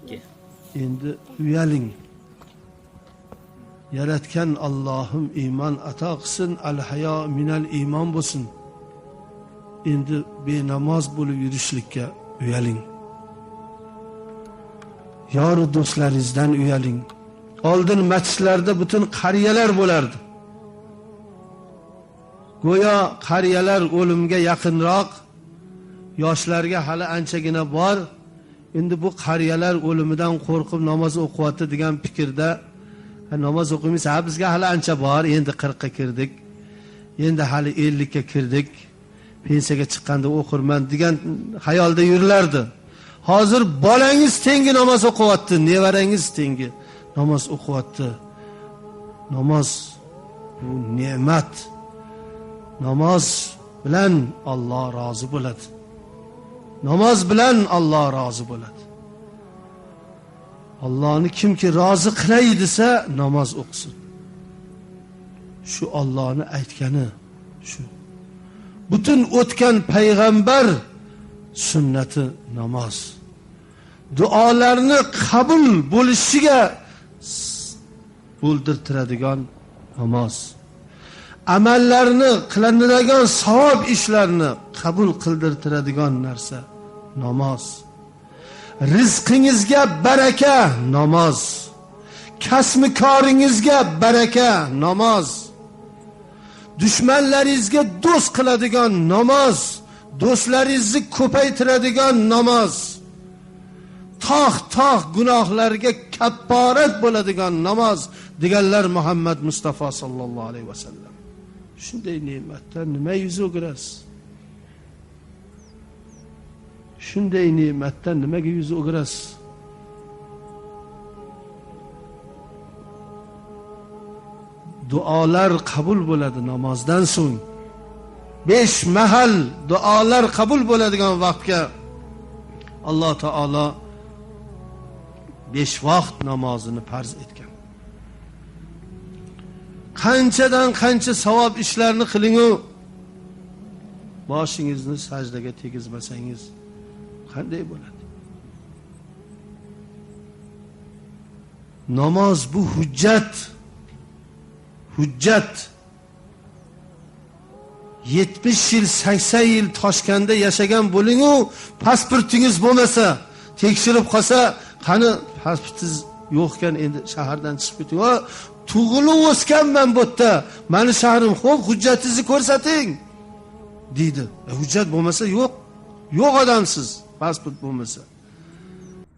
2. Endi uyaling. Yaratgan Allohim iymon ato qilsin, al hayo minal iymon bo'lsin. Endi benamoz bo'lib yurishlikka uyaling. Yoru do'stlaringizdan uyaling. Oldin masjidlarda butun qariyalar bo'lardi. Go'yo qariyalar o'limga yaqinroq, yoshlarga hali anchagina bor. Endi bu qariyalar o'limidan qo'rqib namoz o'qiyapti degan fikrda namoz o'qiymiz, ha bizga hali ancha bor, endi 40 ga kirdik, endi hali 50 ga kirdik, pensiyaga chiqqanda o'qirman degan xayolda yurilardi. Hozir bolangiz tengi namoz o'qiyapti, nevarangiz tengi namoz o'qiyapti. Namoz bu ne'mat. Namoz bilan Alloh rozi bo'ladi. Namoz bilan Alloh rozi bo'ladi. Allohni kimki rozi qilay desa namoz o'qisin. Shu Allohni aytgani shu. Butun o'tgan payg'ambar sunnati namoz. Duolarni qabul bo'lishiga bo'ldirtiradigan namoz. Amallarni qilinadigan savob ishlarni qabul qildirtiradigan narsa namoz. Rizqingizga baraka namoz. Kasbi koringizga baraka namoz. Dushmanlaringizga do'st qiladigan namoz, do'stlaringizni ko'paytiradigan namoz. Tog' gunohlarga kafforat bo'ladigan namoz deganlar Muhammad Mustafa sallallohu alayhi vasallam. Shunday ne'matdan nima yuz o'girasiz? Shunday ne'matdan nimaga yuz o'girasiz? Duolar qabul bo'ladi namozdan so'ng. 5 mahal duolar qabul bo'ladigan vaqtga Alloh taolo 5 vaqt namozini farz etgan. Qanchadan qancha savob ishlarni qiling-u, boshingizni sajdaga tegizmasangiz qanday bo'ladi? Namoz bu hujjat. Hujjat. 70 yil, 80 yil Toshkentda yashagan bo'ling-u, pasportingiz bo'lmasa, tekshirib qolsa, qani pasportingiz yo'q ekan, endi shahardan chiqib keting. Tug'ilib o'sganman bu yerda. Meni shahrim, xo'p, hujjatingizni ko'rsating deydi. Hujjat bo'lmasa yo'q. Yo'q odamsiz, pasport bo'lmasa.